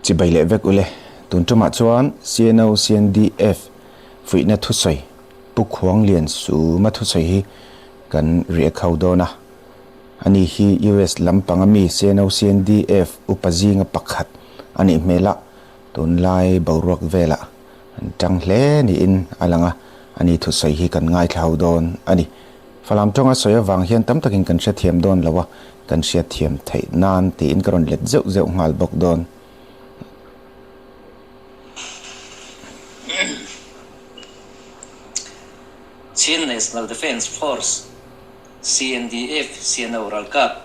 Chibai leh vek ule. Tun tumah chuan CNO CNDF fuihna thusawi Pu Khuanglian Suma thusawi hi kan react ho dawn a. Ani hi US lampang ami CNO CNDF upa zinga pakhat a nih hmel a, tunlai boruak velah an tang hle niin a lang a, ani thusawi hi kan ngaithla ho dawn a ni. Falam tawnga sawi avang hian tam takin kan hrethiam dawn lo a, kan hriatthiam theih nan tiin ka rawn let zeuh zeuh nghal bawk dawn. Chin National Defence Force, CNDF, CNO ralkap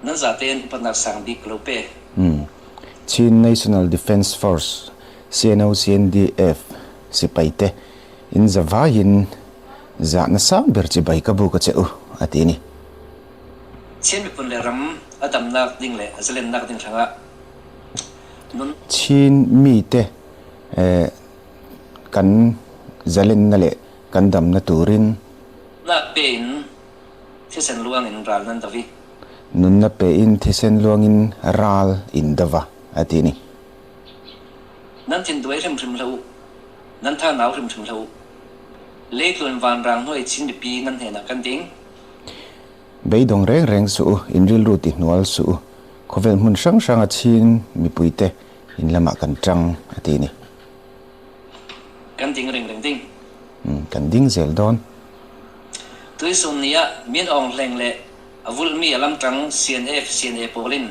nan za tein upatnak sang bik lo pe. Chin National Defence Force, CNO CNDF, sipai te in zavaiin zahna sang ber chibai ka buk a che u, a ti a ni. Chin miphun le ram a damnak ding le a zalennak ding hrangah nun. Chin mite kan zalenna leh kan damna turin. Nak pe in thisen luang in ral nan do i. Nunna pe in thisen luang in ral in do va, a ti a ni. Nan thin duai hrimhrim hlah u, nan tha nau hrimhrim hlah u. Leitlun vanrang hnuai Chin mipi nan hnenah kan ding. Beidawng reng reng suh u, in rilru ti hnual suh u. Khawvel hmun hrang hranga Chin mipuite in lamah kan tang, a ti a ni. Kan ding reng reng ding. Umm, kan ding zel dawn. Tuisum ni ah Min Aung Hlaing le a vulhmi a lamtang CNF CNA pawl in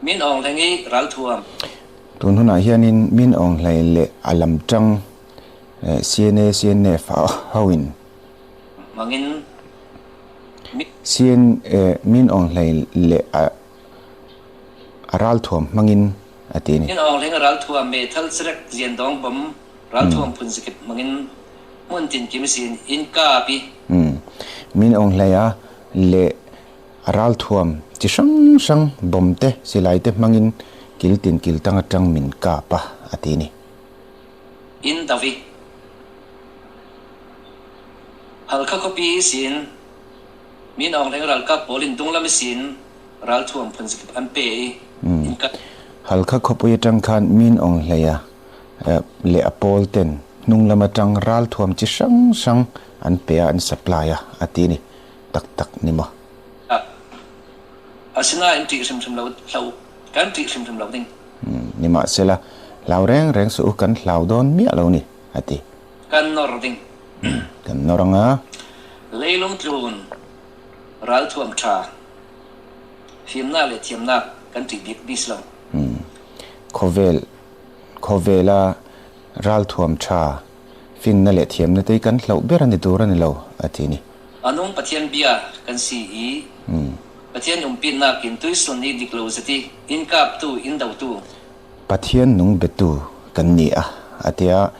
Min Aung Hlaing i ralthuam. Tun hunah hianin Min Aung Hlaing le a lamtang CNA CNF ho in. Hmangin Min. CNA Min Aung Hlaing le a ralthuam hmangin a ti a ni. Min Aung Hlaing a ralthuam meithal cerek Ziandawng bom ralthuam phun zakip hmangin hmun tinkim sin in kap i. Min Aung Hlaing a leh a ralthuam chi hrang hrang bom te silai te hmangin kil tin kil tang atang min kap a, a ti a ni. In do i. Halkha khuapi sin Min Aung Hlaing ralkap pawl in dunglam i sin ralthuam phun zakip an pe i in kap. Halkha khawpui atang khan Min Aung Hlaing a leh a pawl ten hnung lam atang ralthuam chi hrang hrang an pe a, an supply a, a ti a ni. Tak tak ni maw? Asinain ṭih hrimhrim lo hlah u, kan ṭih hrimhrim lo ding. Nimahsela, hlau reng reng suh u, kan hlau dawn miah lo ni, a ti. Kan nawr ding. Kan nawr ang a. Leilung tlun ralthuam ṭha, fimnak le thiamnak kan ṭih bik bis lo. Khawvel, khawvela ralthuam ṭha, finna leh thiamna te hi kan hlauh ber a ni tur a ni lo, a ti a ni. A nung Pathian bia kan si i, Pathian umpitnak in tuisun i dik lo zet i inn kaptu, inn dotu. Pathian nung betu kan ni a, a ti a.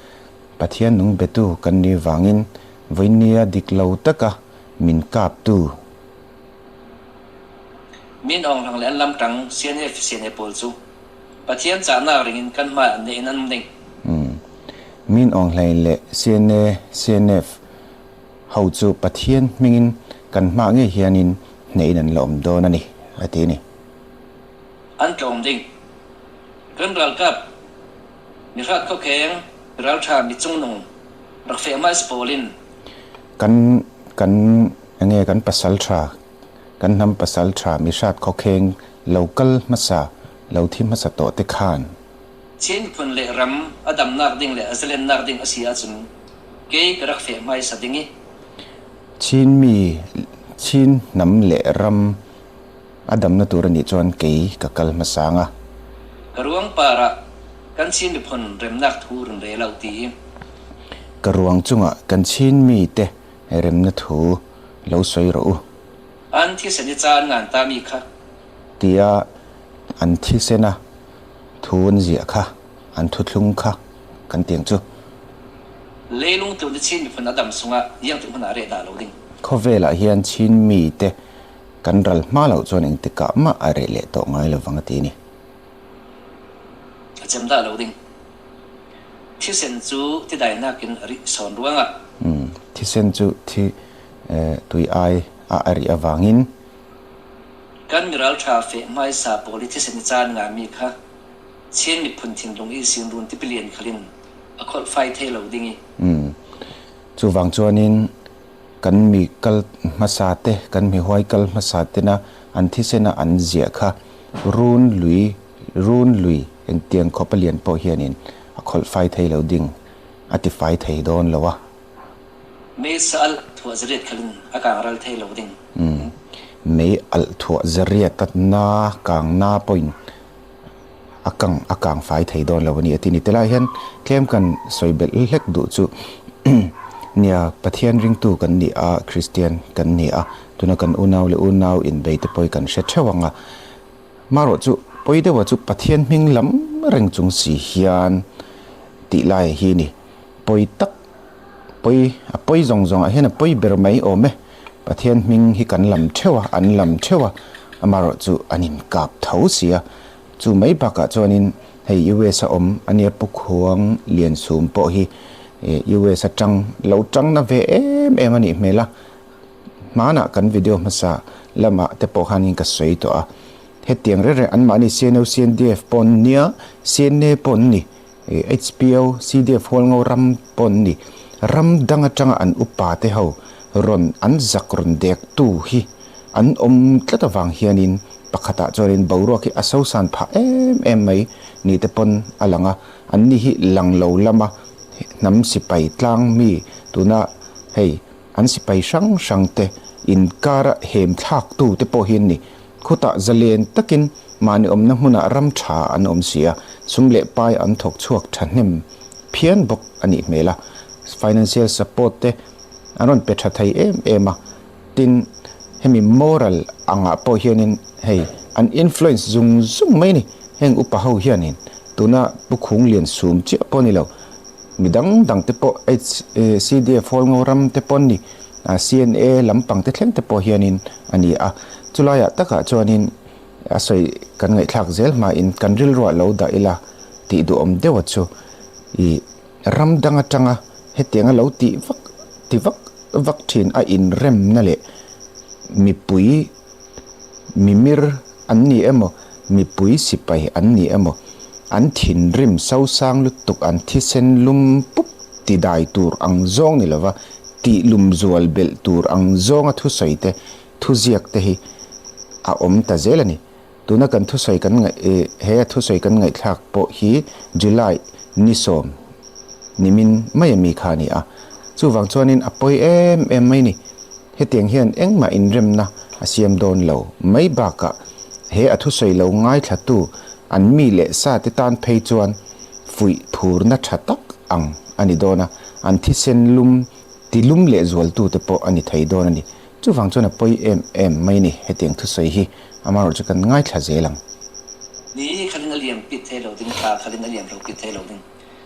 Pathian nung betu kan nih vangin vawinia dik lo taka min kaptu. Min Aung Hlaing le an lamtang CNF CNA pawl cu Pathian cahnak ring in kan hmai an neih in an um ding. Min Aung Hlaing le CNA CNF ho cu Pathian hmingin kan hmah ngei hianin hneih in an la um dawn a ni, a ti a ni. An tlawm ding. Kan ralkap Mihrat khuakheng ralṭha mi cungnung rak feh mais pawl in. Kan kan enge kan pasalṭha kan hnam pasalṭha mihrat khuakheng lo kal hmasa lo thi hmasa tawh te khan. Chin miphun le ram a damnak ding le a zalennak ding a si ahcun kei ka rak feh hmaisa ding i. Chin mi Chin hnam le ram A damna tur a nih chuan kei ka kal hmasa ang a. Ka ruang par ah kan Chin miphun remnak thu run rel lo ti. Ka ruang chungah kan Chin mite remna thu lo sawi rawh u. An thisen i ca an ngan ta mi kha. Tia an thisena thu an ziah kha, an thuthlung kha kan tiang chu. Leilung tlun i Chin miphun a dam sungah iang ti hmun ah reh dah lo ding. Khawvelah hian Chin mite Kan ral hma loh chuan engtikah mah a reh leh tawh ngai lovang a ti a ni. A chem dah lo ding. Thisen chu tidainak in a rih sawn ruangah. Umm, thisen chu thi tui ai a a rih avangin. Kan miral tha feh hmaisa pawl i thisen i caan ngami kha. Chin miphun thinlung i Sinrun tipilian khalin a kholh fai thei lo ding i. Umm. Chuvang chuanin kan mi kal hmasa te, kan mi huai kal hmasa tena an thisena an ziah kha run lui, run lui engtiang khawp a lian pawh hianin a khawlh fai thei lo ding a ti fai thei dawn lo a. Mei sa alh thuah zariat khalin a kang ral thei lo ding. Umm. Mei alh thuah zariat a na kang na pawhin a kang a kang fai thei dawn lo a ni a ti ni. Tilai hian tlem kan sawi belh hlek duh chu nia Pathian ringtu kan ni a, Kristian kan ni a, tuna kan unau leh unau inbei te pawh hi kan hre theuh ang a. Marawh chu pawi deuha chu Pathian hming lam reng chung si hian tih lai hi ni. Pawi tak pawi a pawi zawng zawngah hian a pawi ber mai awm e. Pathian hming hi kan lam theuh a, an lam theuh a, amaherawh chu an inkap tho si a. Chu mai bakah chuanin hei US a awm a nia Pu Khuang Liansum pawh hi US atang lo tang na ve em em a nih hmel a. Hmanah kan video hmasa lamah te pawh khanin ka sawi tawh a. Hetiang reng reng anmahni CNO CNDF pawh an nia, CNA pawh an ni. HPO, CDF Hualngo ram pawh an ni. Ram dang atanga an upa te ho rawn an zak rawn dek tu hi an awm tlat avang hianin pakhatah chuanin boruak hi a sosan phah em em mai ni te pawn a lang a. Anni hi lang lo lama hnam sipai tlang mi tuna hei an sipai hrang hrang te inkara hem thlak tu te pawh hi an ni. Khutah zalen takin mahni awmna hmunah ram tha an awm si a, sum leh pai an thawk chhuak thahnem phian bawk a nih hmel a. Financial support te an rawn pe tha thei em em a, tin hemi moral angah pawh hianin hei an influence zung zung mai a ni. Heng upa ho hianin tuna Pu Khunglian sum chiah pawh a ni lo, mi dang dang te pawh HCDF Hallngo ram te pawh an ni. CNA lampang te thleng te pawh hianin a ni a, chulaiah takah chuanin a sawi kan ngaihthlak zel hmain kan rilruah lo dah ila tih duhawm deuha chu ih ram dang atanga hetianga lo tih vak ti vak vak thin a inremna leh mipui mimir an ni emaw mipui sipai an ni emaw an thinrim sosang lutuk an thisen lum pup ti dai tur ang zawng ni lova tih lum zual belh tur ang zawnga thusawi te, thuziak te hi a awm ta zel a ni. Tuna kan thusawi kan ngaih he a thusawi kan ngaihthlak pawh hi July ni sawm nimin mai ami kha a ni a. Chuvang chuanin a pawi em em mai ni. Hetiang hian engmah inremna a siam dawn lo mai bakah he a thusawi lo ngaithlatu an mi leh sa te tan phei chuan fuih phurna tha tak ang a ni dawn a, an thisen lum ti lum leh zualtute pawh a ni thei dawn a ni. Chuvang chuan a pawi em em mai ni hetiang thusawi hi amaherawhchu kan ngaithla zel ang. Ni khalin a liam pit thei lo ding, thla khalin a liam lo pit thei lo ding,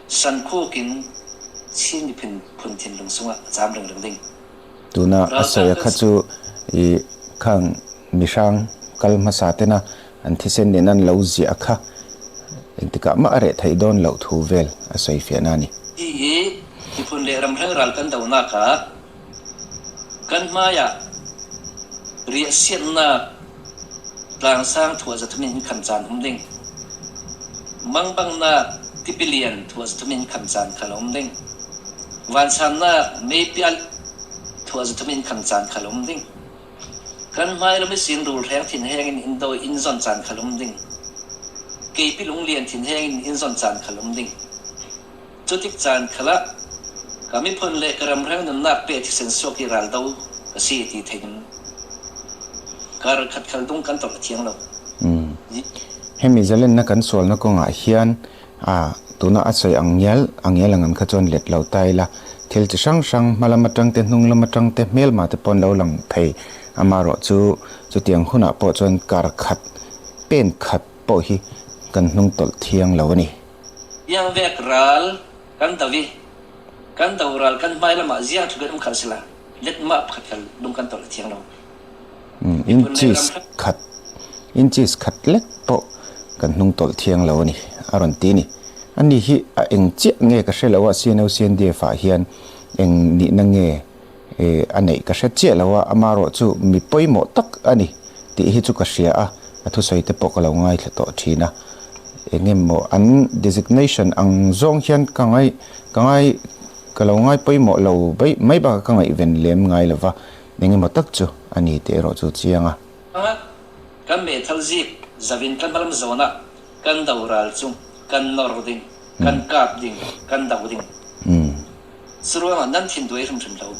san khukin Chin miphun phun thinlung sungah a cham reng reng ding. Tuna a sawi a kha chu i khang mihrang kal hmasa tena an thisen nen an lo ziah a kha engtikah mah a reh theih dawn loh thu vel a sawi fiahna a ni. Hi hi miphun leh ramhreng ral kan donak ah kan hmaiah riahsiannak tlangsang thuah zathum in kham caan um ding. Mangbangnak tipilian thuah zathum in kham caan khal a um ding. Vansannak meipial thuah zathum in kham caan khal um ding. Kan hmai lam i sin rulhreng thinheng in in dawi in zon caan khal um ding. Keipi lunglian thinheng in in zon caan khal um ding. Cu tik caan khal ah ka miphun le ka ramhreng nunnak pe thisen suak i raldo ka si ti thein in kar khat khal dung kan tolh a thiang lo. Hemi zalenna kan sualna kawngah hian A, tuna a sawi ang ngial a ngial ang an kha chuan let lo ta ila, thil chi hrang hrang, hma lam atang te, hnung lam atang te, hmelma te pawh an lo lang thei. Amaherawh chu chutiang hunah pawh chuan kar khat, pen khat pawh hi kan hnung tawlh thiang lo a ni. Iangvek ral kan do i, kan do ral kan hmai lamah ziang thu kan um khalh sila, let mah pakhat khal lung kan tawlh a thiang lo. Inches khat, inches khat lek pawh kan hnung tawlh thiang lo a ni, a rawn ti a ni. Ani hi a eng chiah nge ka hre lo a, CNO CNDF ah hian eng nihna nge a neih ka hre chiah lo a, amaherawh chu mi pawimawh tak a ni tih hi chu ka hria a, a thusawi te pawh ka lo ngaithla tawh thin a. Eng emaw an designation ang zawng hian ka ngai ka ngai ka lo ngai pawimawh lo bai mai bakah ka ngaihven lem ngai lo va, eng emaw tak chu a ni tih erawh chu chiang a. Anga kan meithal zik zavin kan hmalam zawnah kan do ral chu kan nawr ding, kan kap ding, kan do ding. Chu ruangah nan thin duai hrim hrim lo,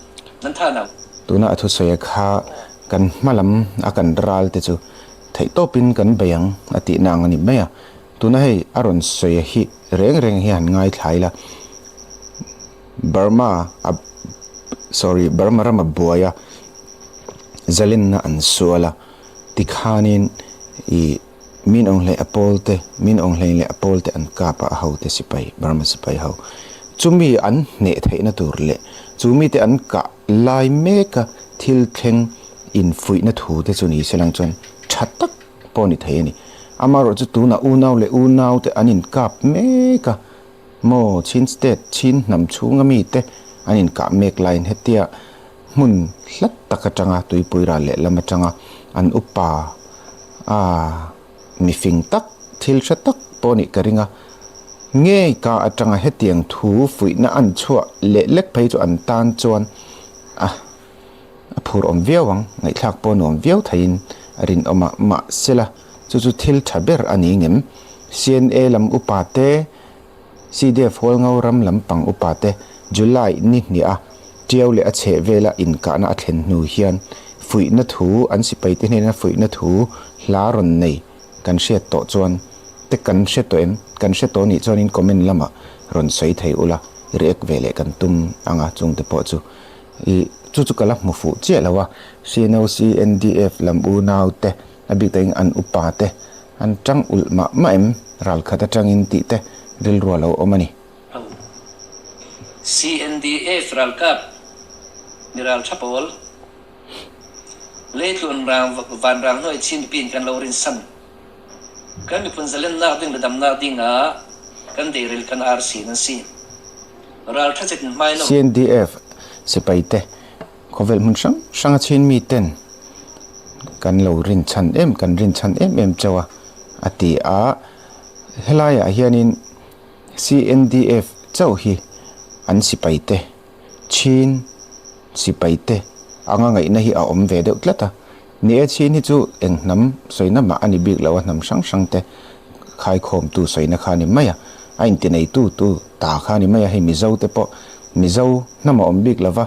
nan tha no. Tuna a thusawi kha kan hmalam a kan ral te chu Theihtawpin kan bei ang a tihna ang a ni mai a. Tuna hei a rawn sawi hi reng reng hi han ngaithla ila. Burma a sorry Burma rama buai a zalenna an sual a tikhanin ih Min Aung Hlaing a pawl te Min Aung Hlaing leh a pawl te an kap a a hote sipai Burma sipai ho chumi an hneh theihna tur leh chu mite an kah lai mek a thil thleng Infuihna thu te chu ni se lang chuan tha tak pawh a ni thei a ni. Amaherawh chu tunah unau leh unau te an inkap mek a, maw Chin State, Chin hnam chhunga mi te an inkah mek laiin hetia hmun hlat tak atanga tuipui ral leh lam atanga an upa a mifing tak, thil hre tak pawh a nih ka ring a, ngei ka atanga hetiang thu fuihna an chhuah leh lek phei chu an tan chuan a A phur awm viau ang, ngaihthlak pawh nuam viau theiin a rinawm a, mahsela chu chu thil tha ber a ni ngem? CNA lam upa te, CDF Hualngo ram lampang upa te July ni hniah a Tiau leh a chheh vela inkahna a thlen hnu hian fuihna thu an sipaite hnena fuihna thu hla rawn nei kan hriat tawh chuan te kan hre tawh em? Kan hre tawh nih chuanin comment lamah rawn sawi thei ula react ve leh kan tum ang a chungte pawh chu. I chu chu ka la hmu fuh chiah lo a, CNOC, NDF lam unau te, a bik takin an upa te an tang ulh mah mah em, ral khat atangin tih te rilru a lo awm a ni. Ho. CNDF ralkap mi ral tha pawl leitlun rang vanrang hnuai chin pin kan lo rinsan. Kan miphun zalennak ding le damnak ding ah kan deirel kan arsi nan si. Ral tha chet in hmai lo. CNDF sipai te khawvel hmun hrang hrang a chhin mi ten kan lo rin chhan em kan rin chhan em em chauh a a ti a helai ah hianin CNDF chauh hi an sipai te chhin sipai te anga ngaihna hi a awm ve deuh tlat a Ni e, chhin hi chu eng hnam sawina mah a ni bik lo a, hnam hrang hrang te khaikhawmtu sawina kha a ni mai a, a intineitu tu ta kha a ni mai a, hei Mizo te pawh Mizo hnam a awm bik lo va,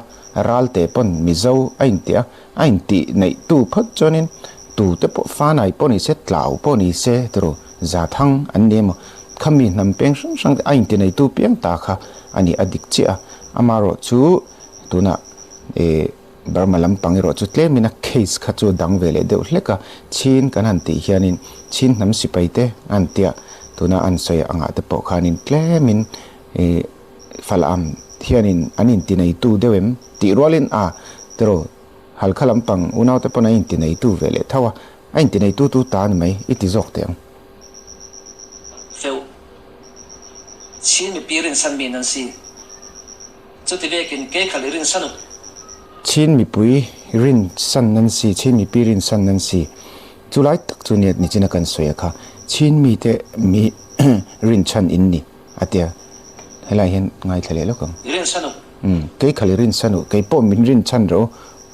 Ralte pawn Mizo a inti a, a intih neihtu phawt chuanin tu te pawh Fanai pawh ni se, Tlau pawh ni se tiraw Zathang an ni emaw, khami hnam peng hrang hrang te a intineitu piang ta kha a ni a dik chiah a, amaherawhchu tunah eh. Burma lampang erawh chu tlemin a case kha chu a dang ve leh deuh hlek a, Chin kan han tih hianin Chin hnam sipai te a han tia, tuna an sawi angah te pawh khanin tlemin ih Falam hianin an intineitu deuh em tih rualin a tiraw Halkha lampang unau te pawn an intineitu ve leh tho a, a intineitu tu ta a ni mai i ti zawk teh ang. Feuh. Chin mipi rinsan mi nan si. Chuti vekin kei khal i rinsan u. Chin mipui rinsan nan si, Chin mipi rinsan nan si. Chu lai tak chu nia nichina kan sawi a kha. Chin mite mi rinchhan in ni a tia. Helai hian ngaithla leh lawk ang. I rinsan u. Umm, kei khal i rinsan u, kei pawh min rinchhan rawh u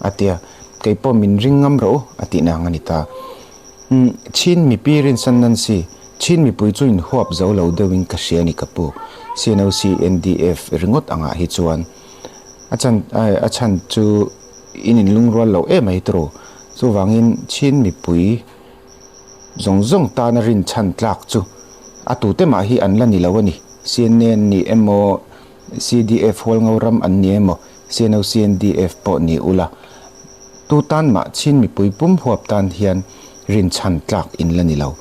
a tia. Kei pawh min ring ngam rawh u a tihna ang a ni ta. Umm, Chin mipi rinsan nan si, Chin mipui chu in huap zo lo deuhin ka hria a ni ka pu. CNOC, NDF ringawt angah hi chuan a chan a chhan chu in inlungrual lo em mai tawh. Chuvangin Chin mipui zawng zawng tana rinchhan tlak chu a tute mah hi an la ni lo a ni. CNA an ni emaw, CDF Hualngo ram an ni emaw, CNOC, NDF pawh ni ula. Tu tan mah Chin mipui pum huap tan hian rinchhan tlak in la ni lo.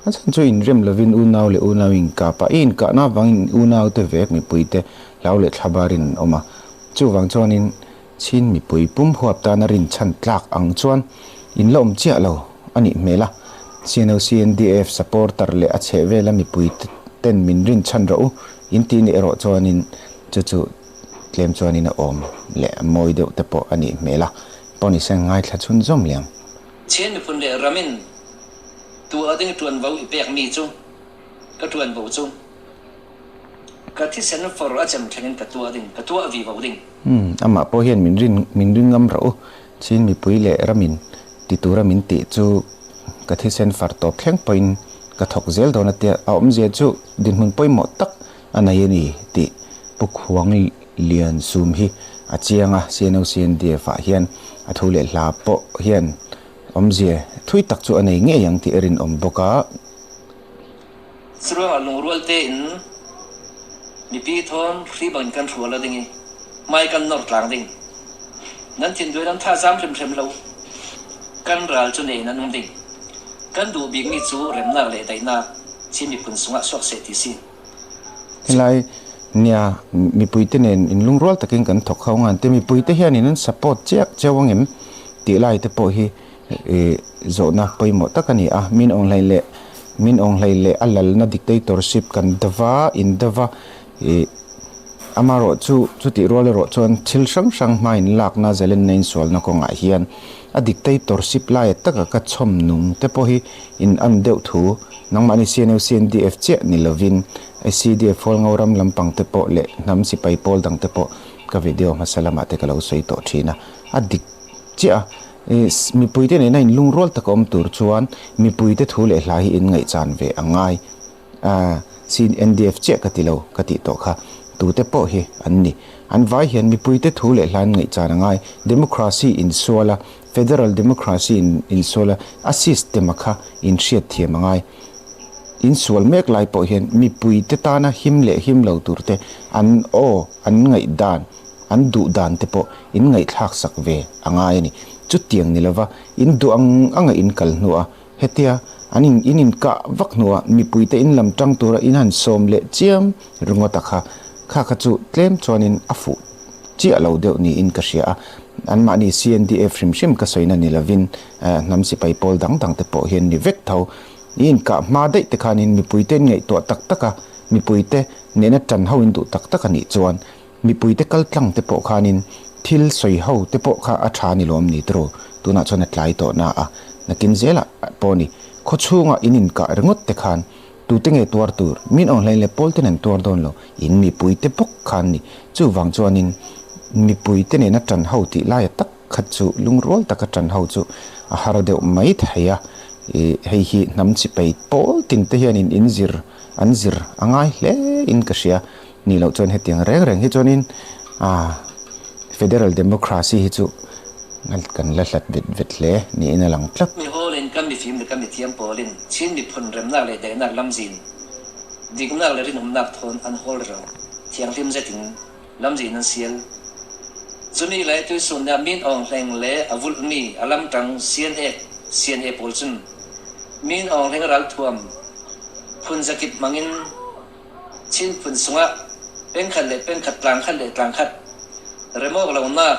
A chhan chu inrem lovin unau leh unau inkap a, i inkahna avangin unau te vek mipui te hlau leh thlabarin an awm a. Chuvang chuanin Chin mipui pum huap tana rinchhan tlak ang chuan in la awm chiah lo a nih hmel a. CNOC, NDF supporter leh a chhehvela mipui ten min rinchhan rawh u in tih nih erawh chuanin chu chu Tlem chuanin a awm leh a mawi deuh te pawh a nih hmel a, pawh ni se ngaithla chhun zawm liang. Chin miphun leh ramin tu a ding tuan vo i pek mi chu Ka ṭuan bo cu ka thisen for a cem thleng in ka tuah ding, ka tuah vivo ding. Umm, amah pawh hian min rin, min ring ngam rawh u. Chin mipui leh ramin ti tura min tih chu ka thisen far tawp thleng pawhin ka thawk zel dawn a tia, a awmzia chu dinhmun pawimawh tak a nei a ni tih Pu Khuang Lian Sum hi a chiang a, CNOCNDF ah hian a thu leh hla pawh hian awmzia thui tak chu a nei ngei ang tih a rinawm bawk a. Curuangah lungrual tein mipi thawn hri bangin kan hrual a ding i hmai kan nor tlang ding. Nan thinduai nan thazaang hrimhrim lo. Kan ral cu neiin an um ding. Kan duh bikmi cu remnak le daihnak Chin miphun sungah suak seh ti si. Helai nia mipuite nen in lungrual takin kan thawk ho ngan te mipuite hianin an support chiah cheu angem tih lai te pawh hi ih zawhna pawimawh tak a ni a, min awnghlei leh min awnghlei leh a lalna dictatorship kan dava in dava ih amarawh chu chutih rual erawh chuan thil hrang hrang hma in lakna zalenna insualna kawngah hian a dictatorship laia taka ka chhawm nung te pawh hi in an deuh thu nangmahni CNO CNDF chiah ni lovin SCDF Hualngo ram lampang te pawh leh hnam sipai pawl dang te pawh ka video hmasa lamah te ka lo sawi tawh thin a a dik chiah a. Mipuite nena inlungrual taka awm tur chuan mipuite thu leh hla hi in ngaihchan ve a ngai. CNDF chiah ka ti lo ka tih tawh kha tute pawh hi an ni. An vai hian mipuite thu leh hla in ngaihchan a ngai. Democracy insual a, Federal Democracy insual a, a system a kha in hriat thiam a ngai. Insual mek lai pawh hian mipuite tana him leh him lo turte an aw, an ngaihdan, An duh dan te pawh in ngaihthlak sak ve a ngai a ni. Chutiang ni lova in duh ang anga in kal hnuah hetia an in in inkah vak hnuah mipuite in lam tang tura in han sawm leh chiam ringawt a kha kha kha chu tlem chuanin a fuh chiah lo deuh niin ka hria a. Anmahni CNDF hrim hrim ka sawina ni lovin hnam sipai pawl dang dang te pawh hian ni vek tho. I inkah hma daih te khanin mipuite in ngaihtuah tak tak a, mipuite nena tan ho in duh tak tak a nih chuan Mipuite kal tlang te pawh khanin thil sawi ho te pawh kha a tha ni lawm ni tiraw? Tunah chuan a tlai tawh na a, nakin zelah pawh ni. Khaw chhungah in inkah ringawt te khan tute nge tuar tur? Min awnghlei leh pawl ten an tuar dawn lo, in mipuite bawk khan ni. Chuvang chuanin mipuite nena tan ho tih laia tak khat chu lungrual taka tan ho chu a har deuh mai thei a. Hei hi hnam chipei pawl tin te hianin inzir an zir a ngai hle in ka hria. Ni loh chuan hetiang reng reng hi chuanin ah Federal Democracy hi chu kan la hlat vet vet hle niin a lang tlat. Mi hawlin kan mifim leh kan mithiam pawlin Chin miphun remnak leh daihnak lamzin, diknak leh rinawmnak thawn an hawl rero thianghlim zetin lamzin an sial. Cumi le tuisun nih Min Aung Hlaing le a vulhmi a lamṭang CNA CNA pawl cun Min Aung Hlaing ralthuam phun zakip hmangin Chin phun sungah pengkhat le pengkhat tlangkhat le tlangkhat remawk lonak,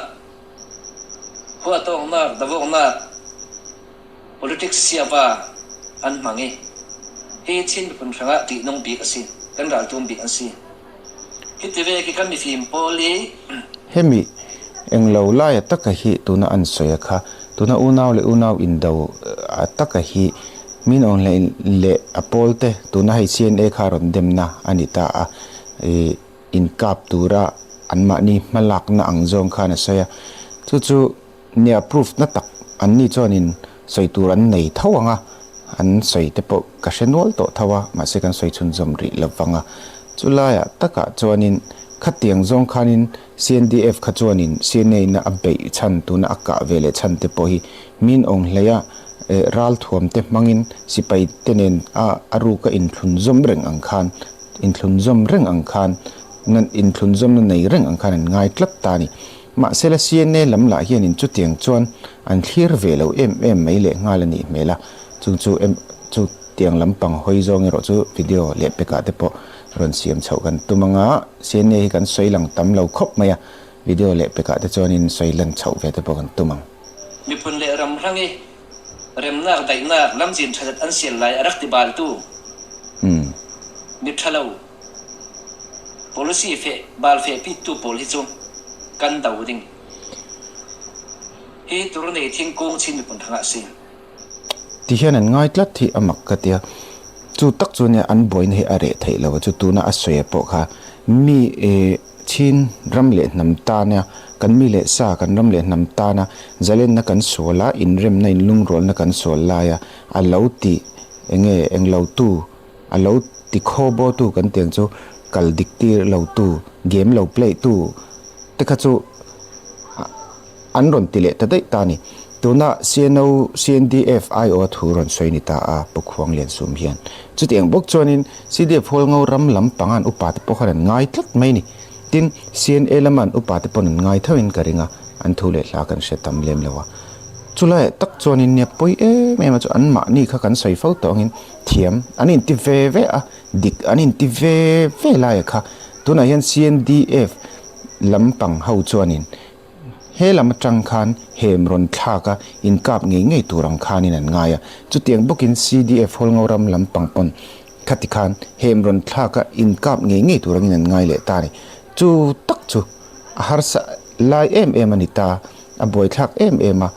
huatawknak, dawawknak, politics siava an hmang i hi Chin miphun hrangah ṭihnung bik a si, kan raltum bik an si. Hi ti ve khi kan mifim pawl i Hemi englo laia taka hi tuna an sawi a kha, tuna unau leh unau indo a taka hi Min awn leh leh a pawl te tuna hei CNA kha rawn demna a ni ta a, ih inkap tura anmahni hmalakna ang zawng khan a sawi a, chu chu nia proof na tak anni chuanin sawi tur an nei tho ang a, an sawi te pawh ka hre nual tawh tho a, mahse kan sawi chhunzawm rih lo vang a, chu laiah takah chuanin khatiang zawng khanin CNDF kha chuanin CNA in a beih chhan tuna a kah ve leh chhan te pawh hi min awng hlei a. Ralthuam te hmangin sipai te nen a a ruka inthlunzawm reng ang khan inthlunzawm reng ang khan nan inthlunzawmna nei reng ang khan an ngai tlat ta a ni. Mahsela CNA lam lah hianin chutiang chuan an thlir ve lo em em mai leh nghal a nih hmel a, chung chu em chutiang lampang hawi zawng erawh chu video leh pekah te pawh rawn siam chhoh kan tum anga CNA hi kan sawi lang tam lo khawp mai a, video leh pekah te chuanin sawi lan chhoh ve te pawh kan tum ang. Miphun le ram hrang i remnak daihnak lamzin ṭhatat an sial lai a rak ti baltu miṭhalo policy feh bal fehpittu pawl hi cu kan do ding hi tur nei thingkung Chin miphun hrangah a si. Ti hian an ngai tlat hi a mak ka tia. Chu tak chu nia an buaina hi a reh theih lo a, chu tuna a sawi pawh kha mi chin ram leh hnam tana kan mi leh sa kan ram leh hnam tana zalenna kan sual a, inremna inlungrualna kan sual laia a lo ti enge englo tu a lo ti khaw bo tu kan tiang chu kal dik tir lo tu game lo play tu te kha chu An rawn ti leh ta daih ta a ni. Tuna CNO, CNDF aiawha thu rawn sawi ni ta a, Pu Khuangliansum hian. Chuti ang bawk chuanin CDF Hualngo ram lam pangan upa te pawh khan an ngai tlat mai a ni. Tin, CNA lama an upa te pawn an ngai thoin ka ring a, an thu leh hla kan hre tam lem lo a. Chulaiah tak chuanin nia pawi em em a chu anmahni kha kan sawi fo tawh angin thiam an inti ve ve a, dik an inti ve ve laia kha. Tunah hian CNDF lampang ho chuanin He lam atang khan hem rawn thlak a, inkap ngei ngei tur ang khanin an ngai a. Chutiang bawkin CDF Hawlngo ram lampang pawn khati khan hem rawn thlak a, inkap ngei ngei tur angin an ngai leh ta a ni. Chu tak chu a harsa lai em em a ni ta, a buaithlak em em a,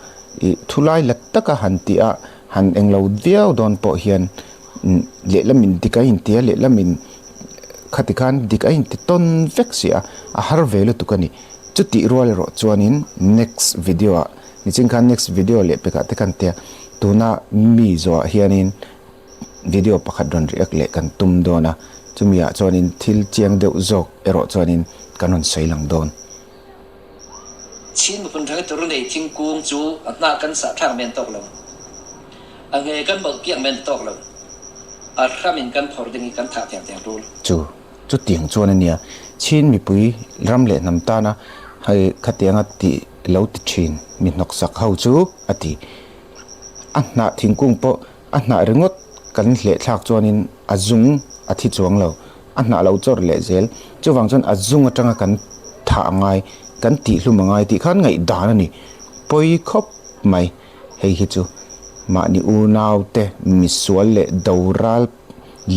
ih thulai la taka han tih a, han englo viau dawn pawh hian lehlamin dik a inti a, lehlamin khati khan dik a inti tawn vek si a, a har ve lutuk a ni. Chutih rual erawh chuanin next video ah nichin khan next video leh pekah te kan tia tuna mi zawhah hianin video pakhat rawn react leh kan tum dawn a, chumi ah chuanin thil chiang deuh zawk erawh chuanin kan rawn sawi lang dawn. Chin miphun hrang i tur nei thingkung chu a hnah kan sah thlak men tawk lo, a nge kan bauh piak men tawk lo, a hram in kan phawrh ding i kan thah tiang tiang tul. Chu. Chutiang chuan a nia, Chin mipui ram leh hnam tana hei khatianga tih lo ti thin mi hnawksak ho chu a ti. A hnah thingkung pawh a hnah ringawt kan hleh thlak chuanin a zung a thi chuang lo, a hnah lo chawr leh zel. Chuvang chuan a zung atanga kan thah a ngai, kan tihhlum a ngai tih khan ngaihdan a ni. Pawi khawp mai hei hi chu mahni unaute misual leh doral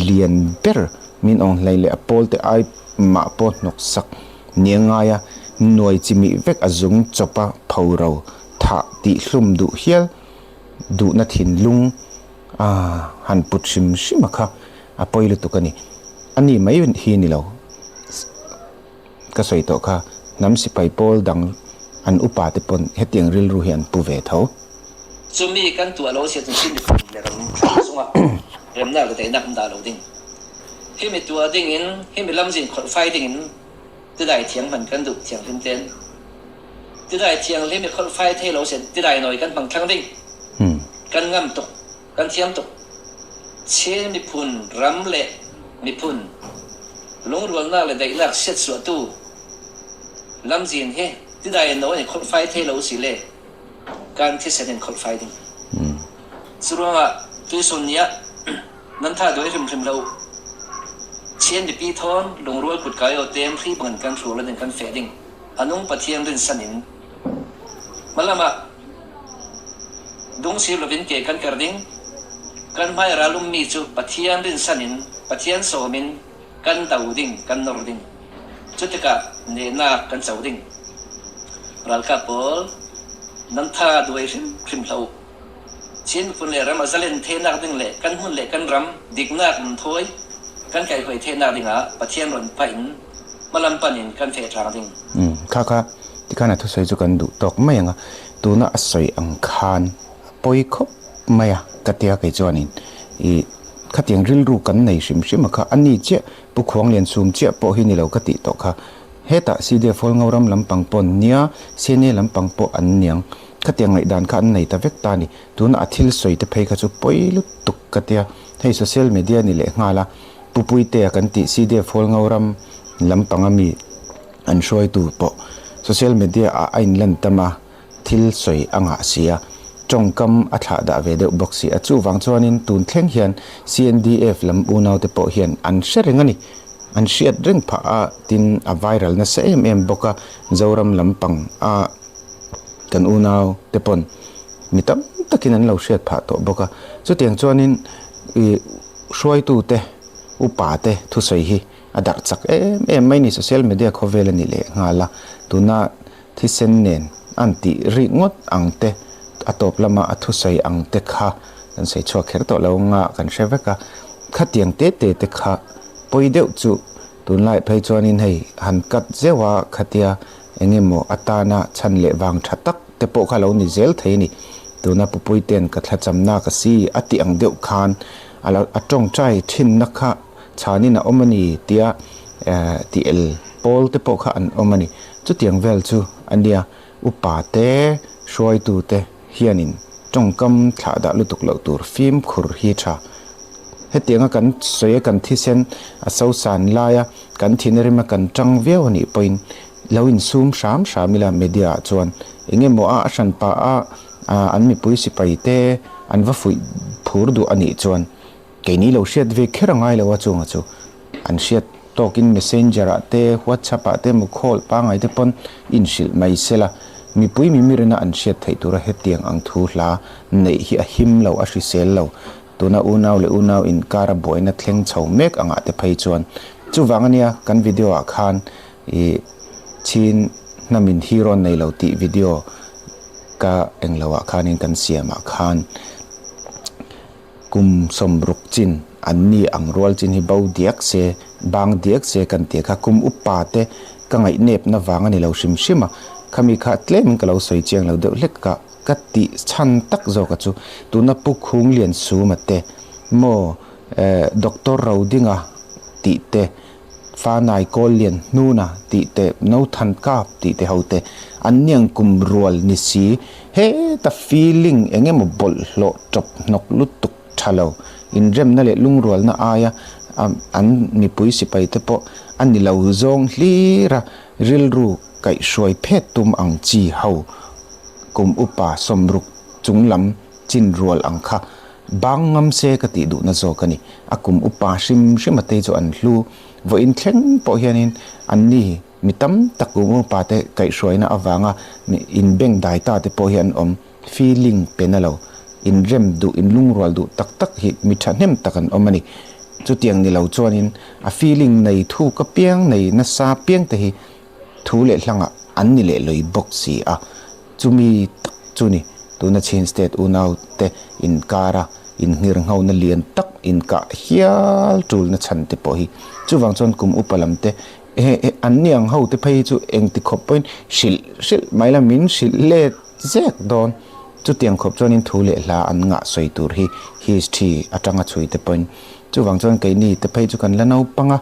lian ber min awng hlei leh a pawl te ai mah pawh hnawk sak nia ngai a, nuai chi mih vek a zung chawp a pho ro thah tih hlum duh hial duhna thinlung a han put hrim hrim a kha a pawi lutuk a ni. A ni mai hi ni lo. Ka sawi tawh kha hnam sipai pawl dang an upa te pawn hetiang rilru hi an pu ve tho. Chumi kan tuah lo sia chu Chin miphun le ram hrang chungah remnak le daihnak an dah lo ding. Himi tuah dingin, himi lamzin kholhfai dingin tidai thiang hman kan duh thianghlim ten. Tidai thianghlim i kholhfai thei lo sia tidai nawi kan hmang thlang ding. Kan ngam tuk, kan thiam tuk. Chin miphun ram le miphun lungrualnak le daihnak siatsuahtu lamzin hi tidai nawi in kholhfai thei lo si le kan thisen in kholhfai ding. Cu ruangah tuisun ni ah nan tha duai hrimhrim lo. Chin mipi thawn lungrual kutkai aw tem hri bangin kan hrual in kan feh ding. A nung Pathian rinsan in hmalam ah dungsir lovin ke kan ker ding. Kan hmai ral ummi cu Pathian rinsan in Pathian sawm in kan do ding, kan nor ding. Cu tikah nehnak kan co ding. Ralkap pawl nan tha duai hrimhrim hlah u. Chin miphun le ram a zalen thenak ding le kan hmun le kan ram diknak nan thawi kan kaihhuai thenak dingah Pathian rawn pah in hmalam pan in kan feh tlang ding. Kha kha tikhan a thusawi chu kan duh tawk mai ang a, tuna a sawi ang khan a pawi khawp mai a ka tia kei chuanin i Khatiang rilru kan nei hrim hrim a kha, a ni chiah, Pu Khuangliansum chiah pawh hi ni lo ka tih tawh kha. Hetah CDF Hualngo ram lampang pawh an nia, CNA lampang pawh an niang. Khatiang ngaihdan kha an nei ta vek ta a ni. Tuna a thil sawi te phei kha chu pawi lutuk ka tia. Hei social media ni leh nghal a, Pu Puitea kan tih CDF Hualngo ram lampang a mi an hruaitu pawh social media ah a inlan tam a, Thil sawi a ngah si a, tawngkam a thlah dah ve deuh bawk si a. Chuvang chuanin tun thleng hian CNDF lam unaute pawh hian an hre reng a ni. An hriat reng phah a, tin a viral nasa em em bawk a, Zoram lampang a kan unaute pawn mi tam takin an lo hriat phah tawh bawk a. Chutiang chuanin ih hruaitute, upate thusawi hi a darh chak em em mai ni. Social media khawvel a ni leh nghal a, tuna Thisen nen an tih rik ngawt ang te, a tawp lama a thusawi ang te kha kan sawi chhuak kher tawh lo nga kan hre vek a. Khatiang te te te kha pawi deuh chu tunlai phei chuanin hei han cut zeuh a, khatia eng emaw atana chhan leh vang tha tak te pawh kha lo ni zel thei a ni. Tuna Pupuite'n ka thlachamna ka si a tih ang deuh khan a lo a tawngtai thinna kha chhanin a awm a ni tia tih el pawl te pawh kha an awm a ni. Chutiang vel chu a nia upa te hruaitu te hianin tawngkam thlah dah lutuk loh tur fimkhur hi tha. Hetianga kan sawi a kan thisen a sosan laia kan thinrim a kan tang viau a nih pawhin lo insum hram hram ila media ah chuan eng emaw a a hran pah a an mipui sipai te an va fuih phur duh a nih chuan keini lo hriat ve kher a ngai lo a chunga chu an hriat tawkin messenger ah te whatsapp ah te emaw call pangai te pawn inhrilh mai sela mipui mimirina an hriat theih tura hetiang ang thu hla neih hi a him lo a hrisel lo. Tuna unau leh unau inkara buaina thleng chho mek angah te phei chuan chuvang ania kan video ah khan ih Chin hnamin hero nei lo tih video ka englo ah khanin kan siam ah khan kum sawmruk chin an ni ang rual chin hi bo diak se bang diak se kan tih kha kum upa te ka ngaihnepna vang a ni lo hrim hrim a khami kha tlemin ka lo sawi chiang lo deuh hlek a. Ka tih chhan tak zawka chu tuna Pu Khunglian Suma te maw Doctor Rodinga tih te, Fanai Kawllian Hnuna tih te, No Than Kap tih te ho te an niang kum rual ni si. Heta feeling eng emaw bawlhhlawh tawp hnawk lutuk tha lo, inremna leh lungrualna aia an mipui sipai te pawh a ni lo zawng hlir a, rilru kaihhruai phet tum ang chi ho Kum upa sawmruk chung lam chin rual ang kha bang ngam se ka tih duhna zawk a ni. A kum upa hrim hrim a tei chu an hlu. Vawiin thleng pawh hianin anni mi tam tak kum upa te kaihhruaina avanga mi inbeng dai ta te pawh hi an awm. Feeling pe na lo, inrem duh, inlungrual duh tak tak hi mi thahnem tak an awm a ni. Chutiang ni lo chuanin a feeling nei thuk apiang nei nasa apiang te hi Thu leh hlangah an ni leh lawih bawk si a, chumi tak chu ni tuna Chin State unaute inkara innghirnghona lian tak inkah hial tulna chhan te pawh hi. Chuvang chuan kum upa lam te an ni ang ho te phei hi chu engti khawp pawhin hrilh hrilh mai la min hrilh let zek dawn. Chutiang khawp chuanin thu leh hla an ngah sawi tur hi history atanga chhui te pawhin. Chuvang chuan keini te phei chu kan la naupang a.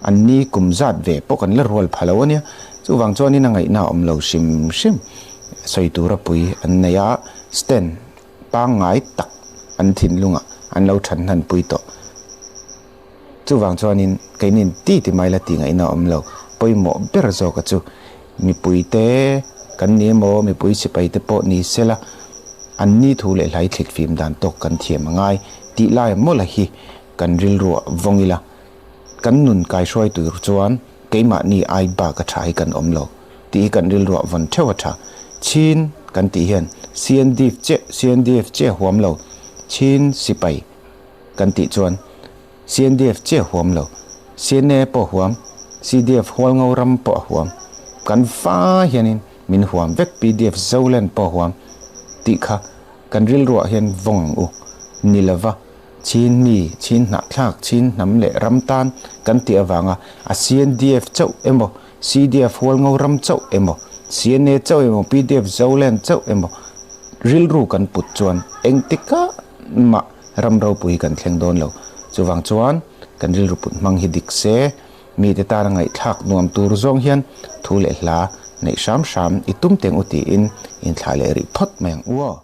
An ni kum zat ve pawh kan la rual pha lo a nia. Chuvang chuanin a ngaihna a awm lo hrim hrim. Sawi tura pui an nei a, stand pangngai tak an thinlungah an lo than hnan pui tawh. Chuvang chuanin keinin ti ti mai la tih ngaihna a awm lo. Pawimawh ber zawka chu mipuite kan ni emaw mipui sipai te pawh ni sela an ni thu leh hlai thlit fim dan tawk kan thiam a ngai tih lai mawlh a hi kan rilruah vawng ila. Kan nun kaihruai tur chuan keimahni ai bak a tha hi kan awm lo tih hi kan rilruah vawn theuh a tha. Chin kan tih hian CNDF chiah CNDF chiah huam lo, Chin sipai kan tih chuan CNDF chiah huam lo, CNA pawh huam, CDF Hualngo ram pawh a huam, kan fa hianin min huam vek PDF Zoland pawh a huam tih kha kan rilruah hian vawng ang u ni lova. Chin mi, Chin hnahthlak, Chin hnam leh ram tan kan tih avanga a CNDF chauh emaw, CDF Hualngo ram chauh emaw, CNA chauh emaw, PDF Zoland chauh emaw rilru kan put chuan engtikah mah ram ropui hi kan thleng dawn lo. Chuvang chuan kan rilru put hmang hi dik se, mite tana ngaihthlak nuam tur zawng hian thu leh hla neih hram hram i tum teng u tiin inthlah leh rih phawt mai ang u aw.